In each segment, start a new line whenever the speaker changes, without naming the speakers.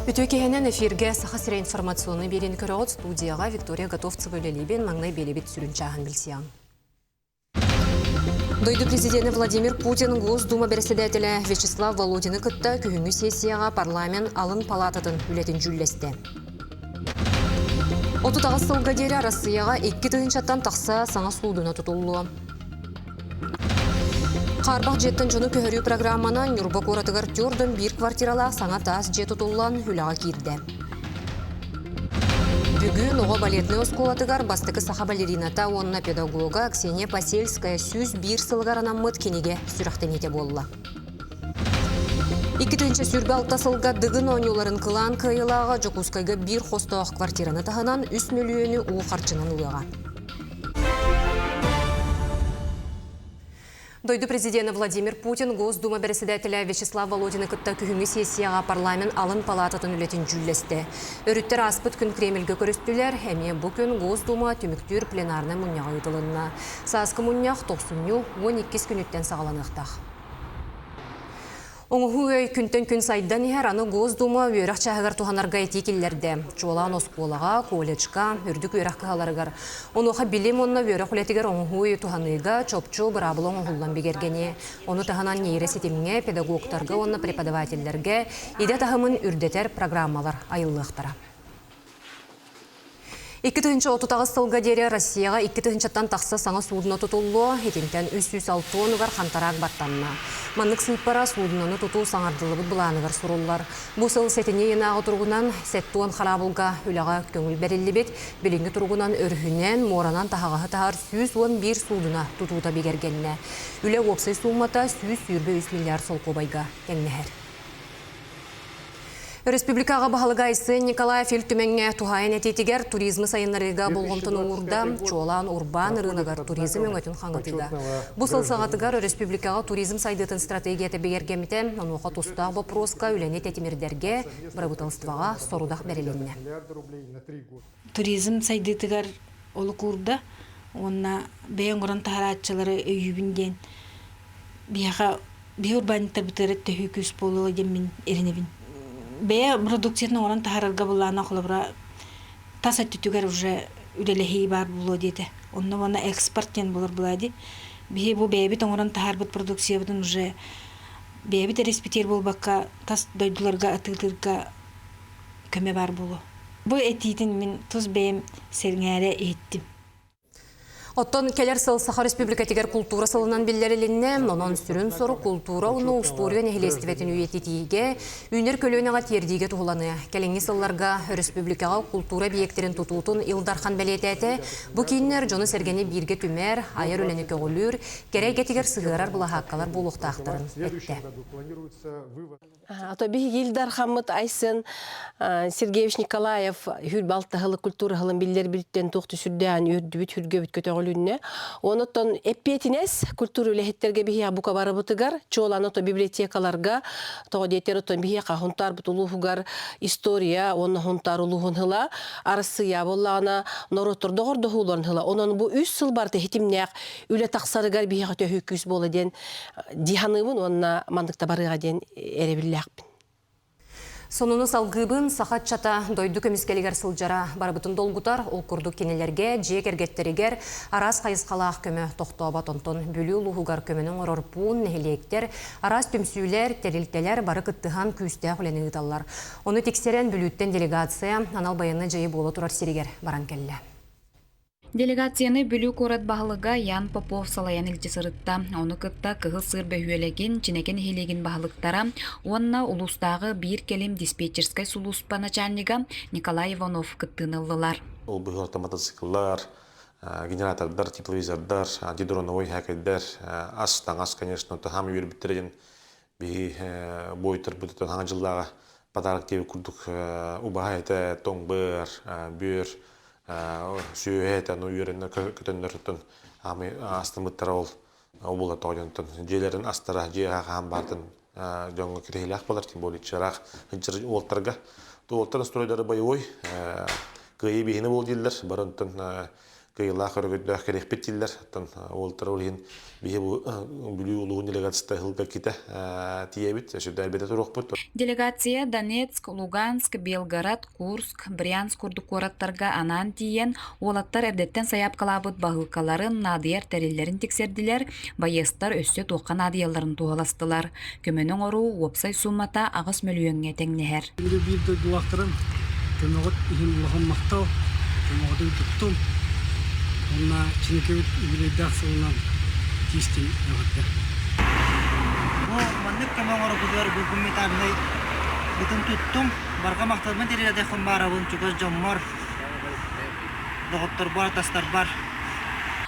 Үтүө киһинэн эфиргэ Саха сирэ информационнай биэриини көрөҕүт студияҕа Виктория Готовцева үлэлиибин маҥнай биэлэбит сүрүн чааһын билсиэҕиҥ. Дойду президенэ Владимир Путин Госдума бэрэссэдээтэлэ Вячеслав Володины кытта күһүҥҥү сессияҕа парламент алын палаататын үлэтин дьүүллэстэ. 38 сылга диэри Арассыыйаҕа 2 тыһыынчаттан тахса саҥа суудуна тутуллуо. Хаарбах дьиэттэн дьону көһөрүү программанан Ньурба куоратыгар түөрт биир квартиралаах саҥа таас дьиэ тутуллан үлэҕэ киирдэ. Бүгүн оҕо балетнай оскуолатыгар бастакы саха балерината уонна педагога Ксения Посельская 101 сылыгар анаммыт кинигэ сүрэхтэниитэ буолла. 2026 сылга Дыгын оонньууларын кылаан кыайыылааҕа Дьокуускайга биир хостоох квартираны таһынан 3 мөлүйүөнү уу харчынан ылыаҕа. Дойду президенэ Владимир Путин Госдума бэрэссэдээтэлэ Вячеслав Володины кытта күһүҥҥү сессияҕа парламент алын палаататын үлэтин дьүүллэстэ. Өрүттэр ааспыт күн Кремльгэ көрүстүлэр. Эмиэ бу күн Госдума түмүктүүр пленарнай мунньаҕа ыытылынна. Сааскы мунньах тохсунньу 12 күнүттэн саҕаланыахтаах. Оҥоһуу өй күнтэн күн сайдан иһэр, аны Госдума үөрэх чааһыгар туһанарга этии киллэрдэ. Чуолаан оскуолаҕа, колледжка, үрдүк үөрэх кыһаларыгар. Онуоха билим уонна үөрэх үлэтигэр оҥоһуу өйү туһаныыга чопчу быраабыла оҥоһуллан бигэргэниэ. Ону таһынан нейроситимҥэ, педагогтарга уонна преподавателлэргэ идэ таһымын үрдэтэр программалар айыллыахтара. 2038 сылга диэри Россияҕа 2 тыһыынчаттан тахса саҥа суудуна тутуллуо, итинтэн 360-угар хантараак баттанна. Маннык сыыппара суудунаны тутуу саҥардыллыбыт былааныгар суруллар. Бу сыл сэтинньи ыйынааҕы туругунан 70 хараабылга үлэҕэ көҥүл бэриллибит. Билиҥҥи туругунан өрүһүнэн, муоранан таһаҕаһы таһар 111 суудуна тутуута бигэргэннэ. Үлэ уопсай суумата 123 миллиард солкуобайга тэҥнэһэр. Республикаҕа баһылыга Айсен Николаев Ил Түмэҥҥэ туһаайан этиитигэр туризмы сайыннарыыга болҕомтону уурда, чуолаан урбаан ырыынагар туризм өҥөтүн хаҥатыыга. Бу сыл саҕатыгар республикаҕа туризм сайдыытын стратегията бигэргэммитэ, онуоха тустаах боппуруоска үлэни тэтимирдэргэ бырабыыталыстыбаҕа сорудах бэрилиннэ.
Туризм сайдыытыгар олук уурда уонна бэйэ оҥорон таһарааччылары өйүүбүн диэн биһиэхэ биһи урбаанньыктарбытыгар төһүү күүс буолуо диэн мин эрэнэбин. Бэйэ продукциятын оҥорон таһаарарга былаана холобура тас өттүтүгэр уже үлэлэһии баар буолуо диэтэ. Онно уонна экспорт диэн буолар буолаа дии. Биһи бу бэйэбит оҥорон таһаарбыт продукциябытын уже бэйэбит эрэ испитиэр буолбакка тас дойдуларга атыылыырга көмө баар буолуо. Бу этиитин мин тус бэйэм сэҥээрэ иһиттим.
Оттон кэлэр сыл Саха Республикатыгар култуура сылынан биллэрилиннэ, онон сүрүн сорук култуура уонна устуоруйа нэһилиэстибэтин үйэтитиигэ, үүнэр көлүөнэҕэ тиэрдиигэ туһуланыа. Кэлиҥҥи сылларга өрөспүүбүлүкэҕэ култуура эбийиэктэрин тутуутун Ил Дархан бэлиэтээтэ. Бу кииннэр дьону-сэргэни бииргэ түмэр, айар үлэни көҕүлүүр, кэрэ эйгэтигэр сыһыарар былаһааккалар буолуохтаахтарын эттэ.
А то биһиги Ил Дархаммыт Айсен Сергеевич Николаев хүр балтаһылы культураһылын биллэр билиттен туох түсүрдээн үрдүбүт хүргэбит көтөҕүлүннэ. Онуттан эппиэтинэс культура үлэһиттерге биһиэхэ бука барыбытыгар, чуолаан ото библиотекаларга, тоҕо диэтэр оттон биһиэхэ Хунтаарбыт улууһугар история уонна Хунтаар улууһун хыла, Арассыыйа буоллаҕына норуоттар доҕордоһууларын хыла. Онон бу үс сыл барыта хитимнээх үлэ тахсарыгар биһиэхэ төһүү күүс буола диэн дии саныыбын уонна маннык да барыаҕа диэн эрэбиллээхпин.
Сонуну салгыыбын саха ыччата дойду көмүскэлигэр сылдьара барыбытын долгутар. Ол курдук кинилэргэ, дьиэ кэргэттэригэр араас хайысхалаах көмө тохтообот. Онтон Бүлүү улууһугар көмөнү оҥорор пуун, нэһилиэктэр, араас түмсүүлэр, тэрилтэлэр бары кыттыһан күүстээх үлэни ыыталлар. Ону тиксэрэн Бүлүүттэн делегация анал байыаннай дьайыы буола турар сиригэр баран кэллэ.
Делегацияны Бүлүү куорат баһылыга Ян Попов салайан илдьэ сырытта. Ону кытта Кыһыл Сыыр бөһүөлэгин, Чинэкэ нэһилиэгин баһылыктара уонна улуустааҕы биир кэлим диспетчерскэй сулууспа начальнига Николай Иванов кыттыыны ыллылар.
Ол быһыыларта мотоцикллар, генератордар, тепловизордар, антидроновой хакердэр, ас, таҥас, конечно, таһаам үөрбүттэрэ диэн биһи буойутарбытыттан хаҥа дьыллааҕы подарок диэбит курдук убаһа этэ, тоҥ быар, бүөр, сүөһэ этэ, ону үөрэннэр көтөннөр аамай астыммыттара ол ол буолар тоҕо дьиэлэрин астара дьиэ хаһан баартын дьоҥҥо кириһилээх буолар тем более чыраах сылдьар уолтарга то уолтар стройдары боевой кыайыы биһини буол дииллэр бары онтон. Кыайыылаах өрөгөйдөөх кэлиэхпит дииллэр. Оттон уолтара ол иһин биһи бу Бүлүү улууһун делегацията ыһылга китэ тиийэбит, сүрдээбитэ туруохпут.
Делегация Донецк, Луганск, Белгород, Курск, Брянск курдук куораттарга анаан тиийэн, уолаттар эрдэттэн сайаапкалаабыт баһыылкаларын, наадыйар тэриллэрин тиксэрдилэр, байыастар өссө туохха наадыйалларын туоһуластылар. Көмөнү оҥоруу уопсай суумата 8 мөлүйүөҥҥэ тэҥнэһэр.
Күндү биир дойдулаахтарым, көмөҕүт иһин улахан махтал, көмөҕүтүн туттум уонна Чинэкэбит үбүлүөйдээх сылынан итиистин эҕэрдэ.
Бу маннык көмө оҥороргутугар бу гуманитарнай бытын туттум. Барҕа махталбын тириэрдэхпин баарабын чугас дьоммор, доҕотторбор, атастарбар.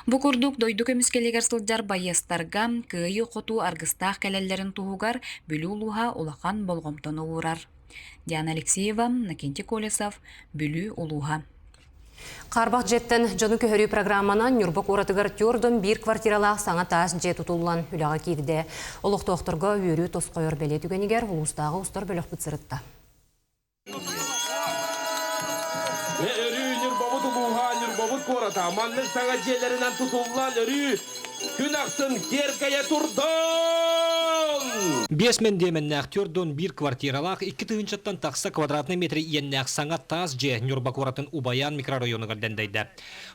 Бу курдук дойду көмүскэлигэр сылдьар байыастарга кыайыы-хотуу аргыстаах кэлэллэрин туһугар Бүлүү улууһа улахан болҕомтону уурар. Диана Алексеева, Накентий Колесов, Бүлүү улууһа.
Хаарбах дьиэттэн дьону көһөрүү программанан Ньурба куоратыгар Тюрдон биир квартиралаах саҥа таас дьиэ тутуллан үлэҕэ киирдэ. Олохтоохторго үөрүү тосхойор бэлиэ түгэнигэр улуустааҕы устар бөлөхпүт сырытта.
Өрүү Ньурбабыт улууһа, Ньурбабыт куората маннык саҥа дьиэлэринэн тутуллан өрүү күн ахсын киэркэйэ турдун!
Биэс мэндиэмэннээх 41 квартиралаах 2 тыһыынчаттан тахса квадратнай метр иэннээх саҥа таас дьиэ Ньурба куоратын Убайаан микрорайонугар дэндэйдэ.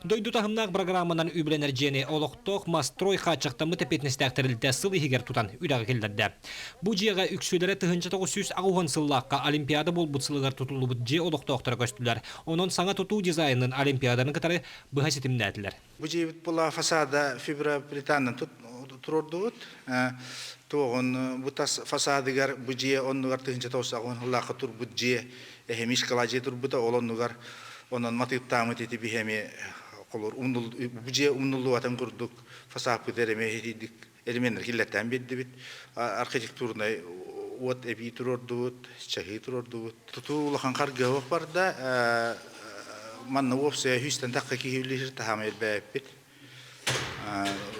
Дойду таһымнаах программанан үбүлэнэр дьиэни олохтоох Масстрой хааччахтаммыт эппиэтинэстээх тэрилтэ сыл иһигэр тутан үлэҕэ киллэрдэ. Бу дьиэҕэ үксүлэрэ 1980 сыллаахха Олимпиада буолбут сылыгар тутуллубут дьиэ олохтоохторо көстүлэр. Онон саҥа тутуу дизайнын Олимпиаданы кытары быһа ситимнээтилэр.
Бу дьиэбит була фасада фиброплитанан туруордубут. Туоҕун бу тас фасадыгар бу дьиэ оннугар 1980 сыллаахха турбут дьиэ эһэмиш дьиэ турбута ол оннугар онон матыыптаамыт ити биһэми холор бу дьиэ умнуллубатын курдук фасадпытыгар эмиэ итийдик элеменнэр киллэртээн биэрдибит. Архитектурнай уот эбии туруордубут, чаһыы туруордубут. Тутуу улахан харгыһа барда. Манна уопсайа сүүстэн тахха киһи үлэлиир таһаама элбээппит.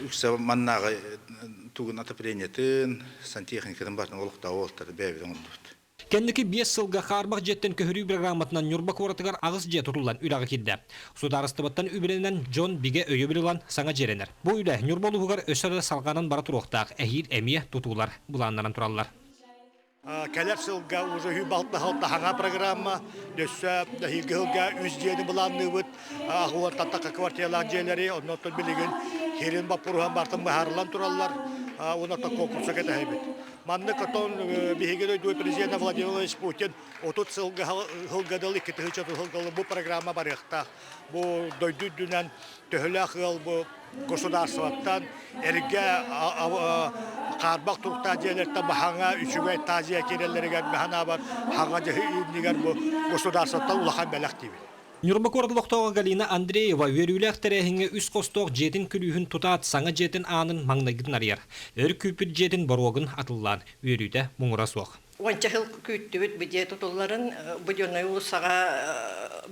Үксэ маннааҕы тугун отоплениетын, сантехникатын барытын олохтоох уолаттар бэйэбит оҥордубут.
Кэнники 5 сылга хаарбах дьиэттэн көһөрүү программатынан Ньурба куоратыгар аҕыс дьиэ тутуллан үлэҕэ киирдэ. Судаарыстыбаттан үбүлэнэн дьон бигэ өйөбүл ылан саҥа дьиэлэнэр. Бу үлэ Ньурба улууһугар өссө да салҕанан бара туруохтаах, эһиил эмиэ тутуулар былааннанан тураллар.
Кэлэр сылга уже үһү программа, өссө эһиилги сылга үс дьиэни былаанныыбыт. Аҕуортаттака квартиралаах дьиэлэри, оннуттан билигин хирин боппуруһан бартын быһаарыллан тураллар. Уонна конкурса кэтэһэбит. Маннык отон биһиги дойду президента Владимир Владимирович Путин 30 сылга сылга 2030 сылга бу программа барыахтаах. Бу дойду үрдүнэн төһөлөөх ыал бу государствоттан эргэ хаарбах туруктаах дьиэлэртэн баһаҥа үчүгэй тазия киирэллэригэр ханаабар хаҥа иннигэр бу государствоттан улахан бэлэх диибит.
Ньурба куорат олохтооҕо Галина Андреева үөрүүлээх тэрээһиҥҥэ үс хостоох дьиэтин күлүүһүн тутаат саҥа дьиэтин аанын маҥнайгытын арыйар. Өр күүппүт дьиэтин боруогун атыллаан, үөрүүтэ муҥура суох.
Уонча сыл күүттүбүт бу дьиэ тутулларын, Буденнай уулуссаҕа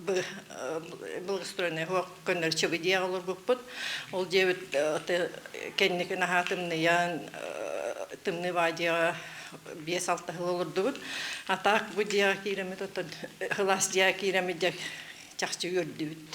благоустроенный көннөрү бу дьиэҕэ олорбуппут. Ол дьиэбит кэнники наһаа тымныйан, тымныы баа дьиэҕэ 5-6 сыл олордубут. А так бу дьиэҕэ киирэммит, оттон сылаас дьиэҕэ киирэммит дьэ чахчы үөрдүбүт.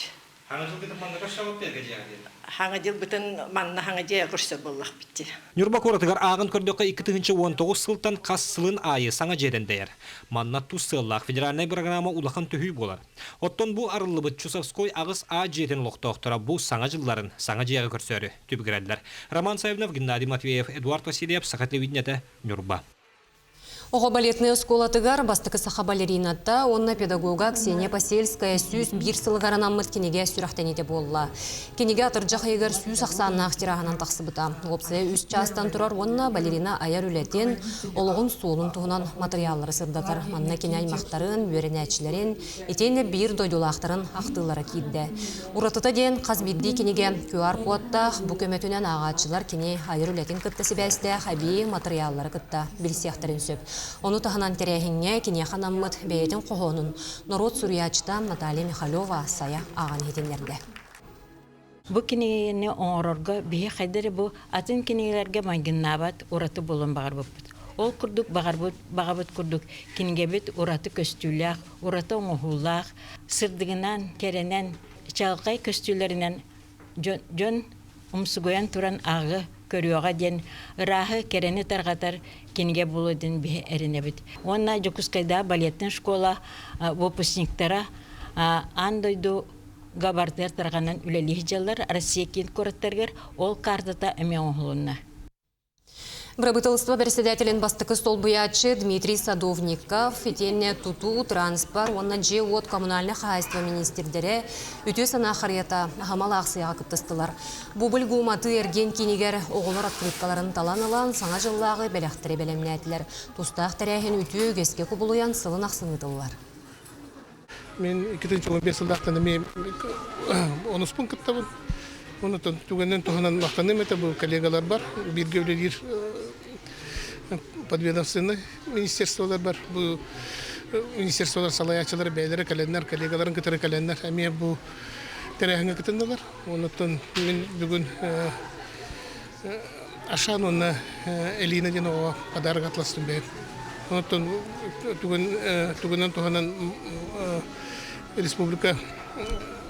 Хаҥа дьылгытын манна көрсөҕүт эргэ дьиэҕэ диэн?
Хаҥа дьылбытын манна хаҥа дьиэҕэ көрсөр буоллахпыт дии.
Ньурба куоратыгар ааҕан көрдөххө 2019 сылтан хас сылын аайы саҥа дьиэ дэндэйэр. Манна тус сыаллаах федеральнай бырагыраама улахан төһүү буолар. Оттон бу арыллыбыт Чусовской 8А дьиэтин олохтоохторо бу саҥа дьылларын саҥа дьиэҕэ көрсөөрү түбүгүрэллэр. Роман Саввинов, Геннадий Матвеев, Эдуард Васильев, Саха телевидениетэ, Ньурба.
Оҕо балетнай оскуолатыгар бастакы саха балерината уонна педагога Ксения Посельская 101 сылыгар анаммыт кинигэ сүрэхтэниитэ буолла. Кинигэ атырдьах ыйыгар сүүс ахсааннаах тираһынан тахсыбыта. Уопсайа үс чаастан турар уонна балерина айар үлэтин, олоҕун суолун туһунан матырыйааллары сырдатар. Манна кини аймахтарын, үөрэнээччилэрин, итиэннэ биир дойдулаахтарын ахтыылара киирдэ. Уратыта диэн хас биирдии кинигэ QR-кодтаах, бу көмөтүнэн ааҕааччылар кини айар үлэтин кытта сибээстээх эбии матырыйааллары кытта билсиэхтэрин сөп. Ону таһынан тэрээһиҥҥэ киниэхэ анаммыт бэйэтин хоһоонун норуот суруйааччыта Наталья Михалева сайа ааҕан иһитиннэрдэ.
Бу кинигэни оҥорорго биһи хайда эрэ бу атын кинигэлэргэ майгыннаабат ураты буолуон баҕарбыппыт. Ол курдук баҕарбыт баҕабыт курдук кинигэбит ураты көстүүлээх, ураты оҥоһуулаах, сырдыгынан, кэрэнэн, чаҕылхай көстүүлэринэн Дьон умсугуйан туран ааҕы көрүөҕэ диэн ырааһы кэрэни тарҕатар кинигэ буолуо диэн биһи эрэнэбит. Уонна Дьокуускайдааҕы балетнай школа выпускниктара аан дойду габардыар тарҕанан үлэлии сылдьаллар Россия киин куораттарыгар ол картата эмиэ оҥоһулунна.
Бырабыыталыстыба бэрэссэдээтэлин бастакы солбуйааччы Дмитрий Садовников итиэннэ тутуу, транспорт уонна дьиэ-уот коммунальнай хаһаайыстыба миниистирдэрэ үтүө санаа харыйата аһымал аахсыйаҕа кыттыстылар. Бубль гууматы эргиэн киинигэр оҕолор открыткаларын талан ылан Саҥа дьыллааҕы бэлэхтэри бэлэмнээтилэр. Тустаах тэрээһин үтүө үгэскэ кубулуйан сылын ахсын ыытыллар.
Мин 2015 сылдаахтан эмиэ онуспун кыттабын. Онтон түгэнинэн туһанан махтаныам этэ бу коллегаларбар, бииргэ үлэлиир подведомственнай министерстволарбар бу министерстволар салайааччылара бэйэлэрэ кэлэннэр, коллегаларын кытары кэлэннэр эмиэ бу тэрээһиҥҥэ кытыннылар. Онтон мин бүгүн Ашан уонна Элина диэн оҕоҕо подарок атластым бэйэм. Онтон тугунан туһанан республика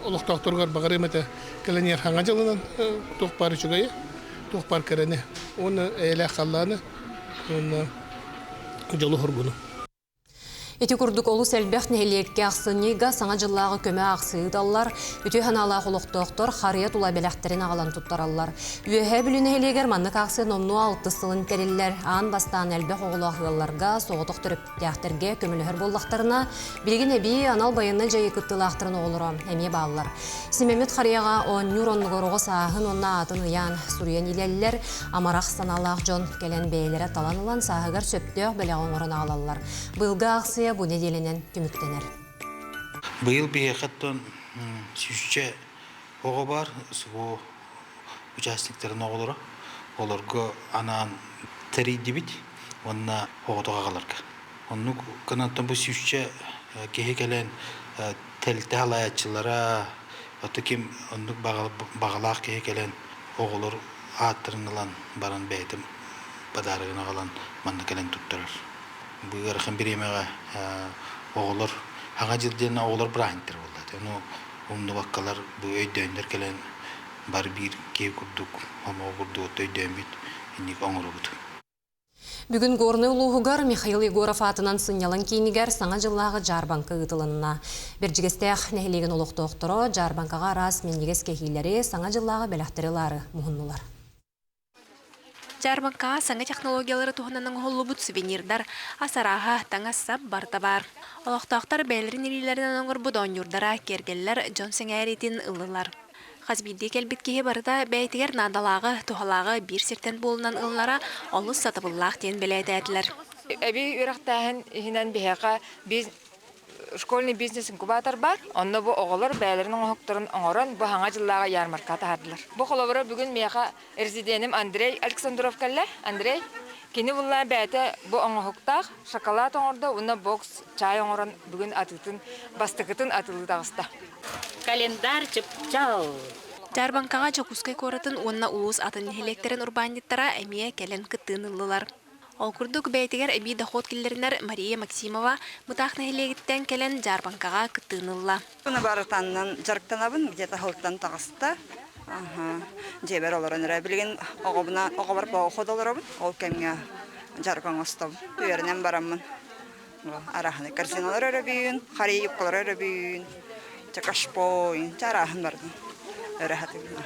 олохтоохторугар баҕарыам этэ кэлэн иһэр хаҥа дьылынан туох баар үчүгэйи, туох баар кэрэни уонна эйэлээх халлааны уонна дьолу-соргуну.
Ити курдук олус элбэх нэһилиэккэ ахсынньыга Саҥа дьыллааҕы көмө аахсыы ыыталлар, үтүө санаалаах олохтоохтор харыйа тула бэлэхтэрин аҕалан туттараллар. Үөһээ Бүлүү нэһилиэгэр маннык аахсыйа номнуо алтыс сылын тэриллэр. Аан бастаан элбэх оҕолоох ыалларга, соҕотох төрөппүттээхтэргэ көмөлөһөр буоллахтарына, билигин эбии анал байыаннай дьайыы кыттыылаахтарын оҕолоро эмиэ бааллар. Симэммит харыйаҕа оонньуур оннугар оҕо сааһын уонна аатын ыйаан суруйан илэллэр, амарах санаалаах дьон кэлэн бэйэлэрэ талан ылан сааһыгар сөптөөх бэлэҕи оҥорон аҕалаллар. Быйылгы аахсыйа бу нэдиэлэнэн түмүктэнэр.
Быйыл биһиэхэ оттон сүүсчэ оҕо баар, СВО участниктарын оҕолоро. Олорго анаан тэрийдибит уонна оҕотох аҕаларга. Оннук гынан бу сүүсчэ киһи кэлэн тэрилтэ салайааччылара, ото ким оннук баҕалаах киһи кэлэн оҕолор ааттарын ылан баран бэйэтин подарогын аҕалан манна кэлэн туттарар. Бу ыарахан бириэмэҕэ оҕолор Саҥа дьыл диэн оҕолор бырааһынньыктара буолла. Ону умнубаккалар бу өйдөөннөр кэлэн бары биир киһи курдук омоҕо курдук өйдөөммүт инник оҥоробут.
Бүгүн Горнай улууһугар Михаил Егоров аатынан сынньалаҥ киинигэр Саҥа дьыллааҕы дьаарбаҥка ыытылынна. Бэрдьигэстээх нэһилиэгин олохтоохторо дьаарбаҥкаҕа араас минньигэс кэһиилэри, Саҥа дьыллааҕы бэлэхтэри ылаары муһуннулар.
Дьаарбаҥкаҕа саҥа технологиялары туһанан оҥоһуллубут сувенирдар, ас арааһа, таҥас-сап барыта баар. Олохтоохтор бэйэлэрин илиилэринэн оҥорбут оонньуурдара, киэргэллэр дьон сэҥээриитин ыллылар. Хас биирдии кэлбит киһи барыта бэйэтигэр наадалааҕы, туһалааҕы биир сиртэн буолунан ылынара олус сатабыллаах диэн бэлиэтээтилэр.
Эбии үөрэхтээһин иһинэн биһиэхэ школьный бизнес-инкубатор бар. Онно бу оҕолор бэйэлэрин оҥоһуктарын оҥорон бу саҥа дьыллааҕы ярмарка таһаардылар. Бу холобура бүгүн миэхэ резиденим Андрей Александров кэллэ. Андрей, кини булла бэйэтэ бу оҥоһуктаах шоколад оҥордо уонна бокс чай оҥорон бүгүн атыытын бастакытын атылыы таҕыста.
Календарь чыпчал.
Дьаарбаҥкаҕа Дьокуускай куоратын уонна улуус атын нэһилиэктэрин урбаанньыттара эмиэ кэлэн кыттыыны ыллылар. Ол курдук, бэйэтигэр эбии дохуот киллэринэр Мария Максимова Мытаах нэһилиэгиттэн кэлэн дьаарбаҥкаҕа кыттыыны ылла.
Барытаннан дьарыктанабын, где-то сылтан таҕыста. Дьиэбэр олорон эрэ. Билигин оҕобуна оҕобор поход олоробун. Ол кэмҥэ дьарык оҥостобун. Үөрэнэн бараммын. Араһыны корзиналар өрөбүүн, харый юбкалар өрөбүүн, чакашпойн, чарааһын бардым. Өрө хатыгын.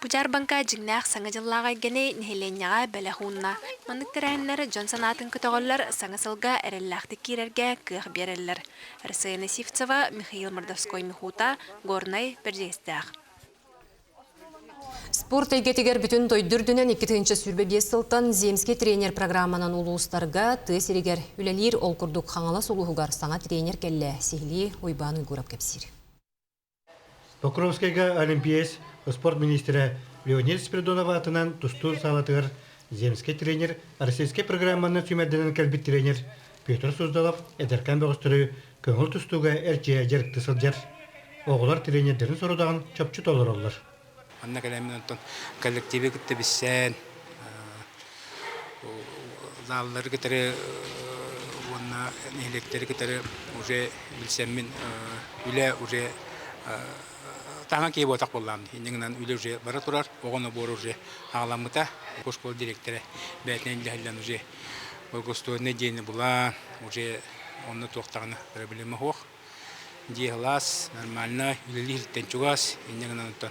Бу дьаарбаҥка дьиҥнээх Саҥа дьыллаах эйгэни нэһилиэнньэҕэ бэлэх уунна. Маннык тэрээһиннэр дьон санаатын көтөҕөллөр, саҥа сылга эрэллээхтик киирэргэ кыах биэрэллэр. Арсена Сивцева, Михаил Мордовской-Михута, Горнай, Бэрдьигэстээх.
Спорт эйгэтигэр бүтүн дойду үрдүнэн 2025 сылтан Земский тренер программанан улуустарга тыа сиригэр үлэлиир ол курдук Хаҥалас улууһугар саҥа тренер кэллэ сиһилии Уйбаан Уйгуров кэпсиир.
Покровскайга Олимпиец спорт министрэ Леонид Спиридонов аатынан тустуу саалатыгар Земский тренер российскай программаны сүүмэрдэнэн кэлбит тренер Петр Суздалов эдэркээн бөҕөстөрү көҥүл тустууга эрчийэ дьарыкты сылдьар. Оҕолор тренердэрин сорудаҕын чопчу толороллор.
Манна кэлэммин онтон коллективы кытта билсэн, заллары кытары уонна нэһилиэктэри кытары уже билсэммин үлэ уже. Таҥа киһи буотах буоллаам. Иннинэн үлэ уже бара турар, оҕону буор уже аҕаламмыта. Школа директора бэйэтинэн илдьэ уже благоустроенный дьиэни булан, уже онно туохтаҕына проблема суох. Дьиэ сылаас, нормально, үлэлиир чугас, инньэ гынан оттон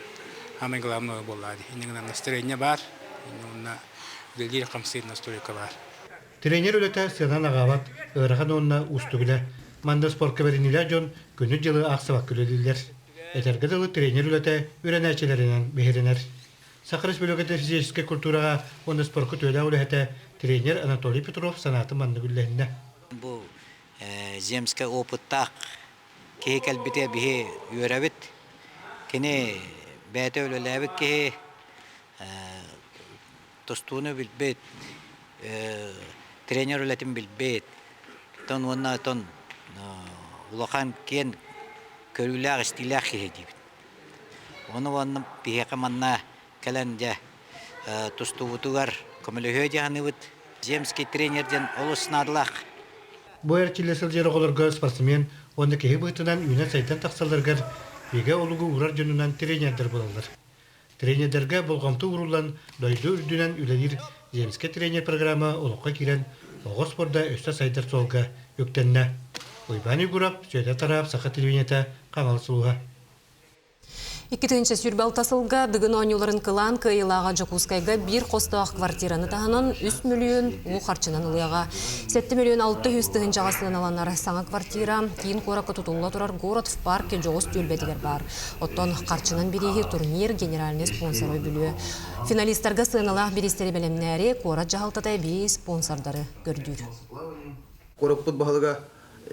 самое главное буоллаа дии. Инньэ гынан настроение баар, инньэ үлэлиир хамсыыр настройка баар.
Тренер үлэтэ сыанан аҕаабат, ыарахан уонна уустук үлэ. Манна спорка бэриниилээх дьон күнү-дьылы аахсыбакка үлэлииллэр. Этэргэ дылы тренер үлэтэ үөрэнээччилэринэн биһирэнэр. Саха Республикатын физическэй культураҕа уонна спорка үтүөлээх үлэһитэ тренер Анатолий Петров санаатын маннык үллэһиннэ.
Бу земскэй опыттаах киһи кэлбитэ биһи үөрэбит. Кини бэйэтэ үлэлээбит киһи тустууну билбит, тренер үлэтин билбит, тон уонна тон улахан киэн көрүүлээх-истиилээх киһи диибит. Ону уонна биһиэхэ манна кэлэн дьэ тустуубутугар көмөлөһүө дии саныыбыт. Земский тренер диэн олус наадалаах.
Бу эрчиллэ сылдьар оҕолорго спортсмен уонна киһи быһыытынан үүнэн-сайдан тахсалларыгар бигэ олугу уурар дьонунан тренердэр буолаллар. Тренердэргэ болҕомто ууруллан, дойду үрдүнэн үлэлиир Земскэй тренер программа олоххо киирэн, оҕо спорда өссө сайдар суолга үктэннэ. Уйбаан Егоров, Сүөдэр Тараап, Саха телевидениета, Хаҥалас улууһа.
2026 сылга Дыгын оонньууларын кылаан кыайыылааҕа Дьокуускайга биир хостоох квартираны таһынан 3 мөлүйүөн уу харчынан ылыаҕа. 7 мөлүйүөн 600 тыһыынчаҕа сыаналанар саҥа квартира киин куоракка тутулла турар Город в парке дьоҕус түөлбэтигэр баар. Оттон харчынан бирииһи турнир генеральнай спонсора үбүлүө. Финалистарга сыаналаах бириистэри бэлэмнээри куорат дьаһалтата эбии спонсордары көрдүүр.
Куораппыт баһылыга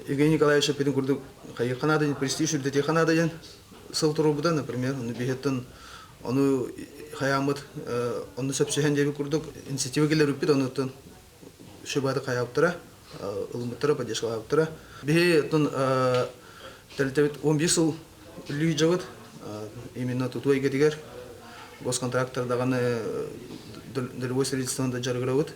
Евгений Николаевич эппитин курдук хайыахха наада диэн престиж үрдэтиэххэ наада диэн сыл туруорбута, например, ону биһиэттэн ону хайааммыт онну сөпсөһөн диэбит курдук инициатива киллэрбиппит, онуттан шыбаты хайаабыттара, ылыммыттара, поддержкалаабыттара. Биһи оттон тэрилтэбит 11 сыл үллүү дьабыт, именно тутуу эйгэтигэр госконтрактор даҕаны долевой строительствоны да дьарыгырабыт.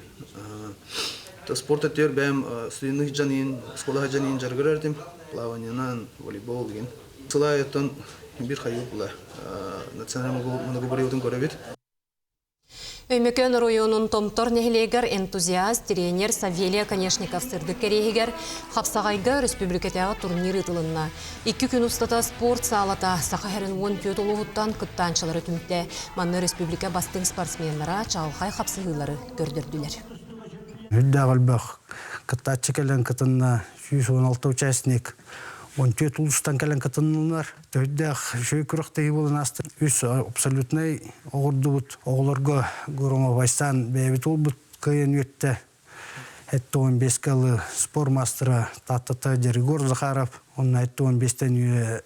Спорт өттүгэр бэйэм студенных дьаныйын, оскуола дьаныйын дьарыгырар этим. Плаваниенан, волейбол деген. Сыл аайыттан биир хайыы була национальный многоборьебытын көрөбүт.
Өймөкөөн оройуонун Томтор нэһилиэгэр энтузиаст, тренер Савелий Оконешников сырдык кэриэһигэр Хапсаҕайга өрөспүүбүлүкэтээҕи турнир ыытылынна. Икки күн устата спорт саалата Саха сирин 14 улууһуттан кыттааччылары түмтэ. Манна өрөспүүбүлүкэ бастыҥ спортсменнара чаҕылхай хапсыһыылары көрдөрдүлэр.
Үрдээх элбэх кыттааччы кэлэн кытынна 116 участник 14 улуустан кэлэн кытыннылар. Төрдээх үчүгэй күрэхтэһии буолан ааста. Үс абсолютнай оҕордубут оҕолорго Громовайстан бэйэбит уолбут кыайан үөттэ. Этте 15 алы спор мастера Тааттата Егор Захаров, онно этте 15-тен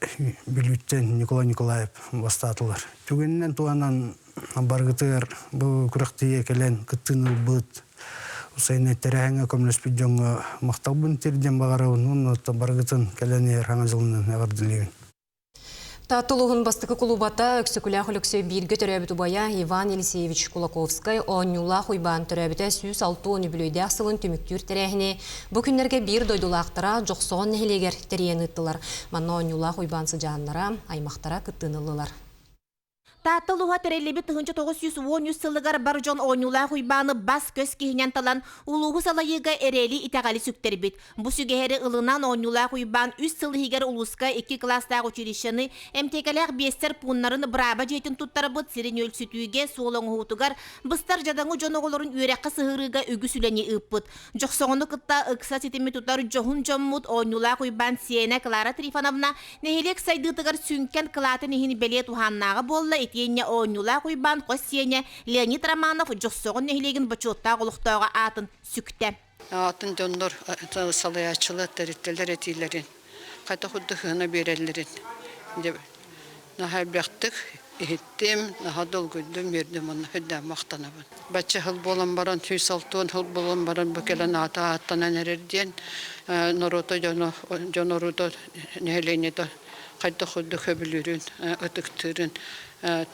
Бүлүүттэн Николай Николаев бастаатылар. Түгэнинэн туһанан баргытыгар бу күрэхтэһиигэ кэлэн кыттыыны ылбыт Усайна тэрээһиҥҥэ көмөлөспүт дьоҥҥо махталбын тиэрдиэн баҕарабын уонна барыгытын кэлэн иһэр хаҥа дьылынан эҕэрдэлиибин.
Таатта улууһун бастакы кулубата Өксөкүлээх Өлөксөй бииргэ төрөөбүт убайа Иван Елисеевич Кулаковскай оонньуулаах Уйбаан төрөөбүтэ 160 үбүлүөйдээх сылын түмүктүүр тэрээһини бу күннэргэ биир дойдулаахтара Дьохсоҕон нэһилиэгэр тэрийэн ыыттылар. Манна оонньуулаах Уйбаан сыдьааннара, аймахтара кыттыыны ыллылар.
Таатта улууһа тэриллибит 1913 сылыгар бар дьон оонньуулаах Уйбааны бас-көс киһинэн талан улууһу салайыыга эрэли итэҕэли сүктэрбит. Бу сүгэһэри ылынан оонньуулаах Уйбаан үс сыл иһигэр улууска икки кылаастаах училищены, эмтиэкэлээх биэстэр пууннарын бырааба дьиэтин туттарбыт сирин үөлсүтүүгэ, суол оҥоһуутугар, быстар дьадаҥы дьон оҕолорун үөрэххэ сыһыарыыга үгүс үлэни ыыппыт. Дьохсоҕону кытта ыкса ситими тутар дьоһун дьоммут оонньуулаах Уйбаан сиэнэ Клара Трифоновна нэһилиэк сайдыытыгар сүҥкэн кылаатын иһин бэлиэ туһааннааҕа буолла итиэннэ оонньуулаах Уйбаан хос сиэнэ Леонид Романов Дьохсоҕон нэһилиэгин бочуоттаах олохтооҕо аатын сүктэ.
Атын дьоннор салайааччылар тэрилтэлэр этиилэрин хайдах курдук сыана биэрэллэрин наһаа элбэхтик иһиттим, наһаа долгуйдум, үөрдүм уонна үрдээн махтанабын. Бачча сыл буолан баран, 160 сыл буолан баран бу кэлэн аата ааттанан эрэр диэн норуота дьоно, дьон оруута нэһилиэнньэтэ хайдах курдук сөбүлүүрүн, ытыктыырын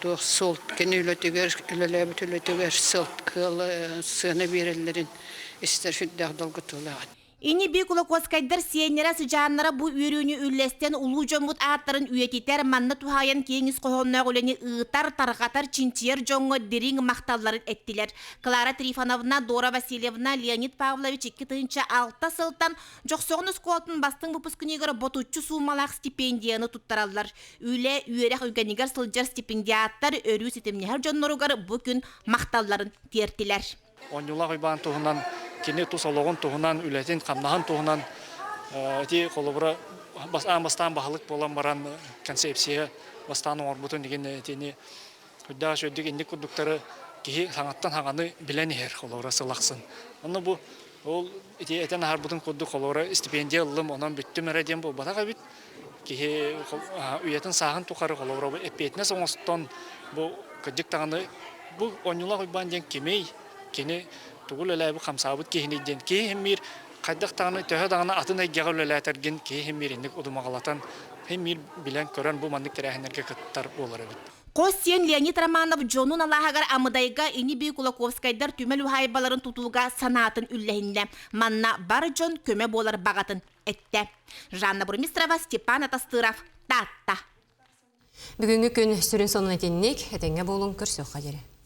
туох суол кини үлэтигэр, үлэлээбит үлэтигэр сыл сыана биэрэллэрин истэр сүрдээх долгутуулаах.
Ини-бии Кулаковскайдар сиэннэрэ, сыдьааннара бу үөрүүнү үллэстэн улуу дьоммут ааттарын үйэтитэр, манна туһаайан киэҥ ис хоһоонноох үлэни ыытар, тарҕатар, чинчийэр дьоҥҥо дириҥ махталларын эттилэр. Клара Трифоновна, Дора Васильевна, Леонид Павлович 2006 сылтан Дьохсоҕон оскуолатын бастыҥ выпускнигар ботуччу суумалаах стипендияны туттараллар. Үлэ, үөрэх үгэнигэр сылдьар стипендиаттар өрүү ситимнэһэр дьонноругар бу күн махталларын тиэртилэр.
Оонньуулаах Уйбаан туһунан, кини тус олоҕун туһунан, үлэтин, хамнаһын туһунан ити холобура аан бастаан баһылык буолан баран концепция бастаан оҥорбутун игин итини үрдээх үчүгэйдик инник курдуктары киһи саҥаттан саҥаны билэн иһэр холобура сыл ахсын. Онно бу ол ити этэн аһарбытын курдук холобура стипендия ыллым онон бүттүм эрэ диэн буолбатах эбит. Киһи үйэтин сааһын тухары холобура бу эппиэтинэс оҥостон бу кырдьык даҕаны бу Оонньуулаах Уйбаан диэн кимий, кини тугу үлэлээбит хамсаабыт киһиний диэн киһи иһиммиир хайдах даҕаны төһө даҕаны атын эйгэҕэ үлэлээтэргин киһи иһиммиир инник удумаҕалатан иһиммиир билэн көрөн бу маннык тэрээһиннэргэ кыттар буолар эбит.
Хос сиэн Леонид Романов дьонун алааһыгар Амыдайга ини-бии Кулаковскайдар түмэл уһаайбаларын тутууга санаатын үллэһиннэ. Манна бар дьон көмө буолар баҕатын эттэ. Жанна Бурмистрова, Степан Атастыров, Таатта.
Бүгүҥҥү күн сүрүн сонун итинник, этэҥҥэ буолуҥ, көрсүөххэ диэри.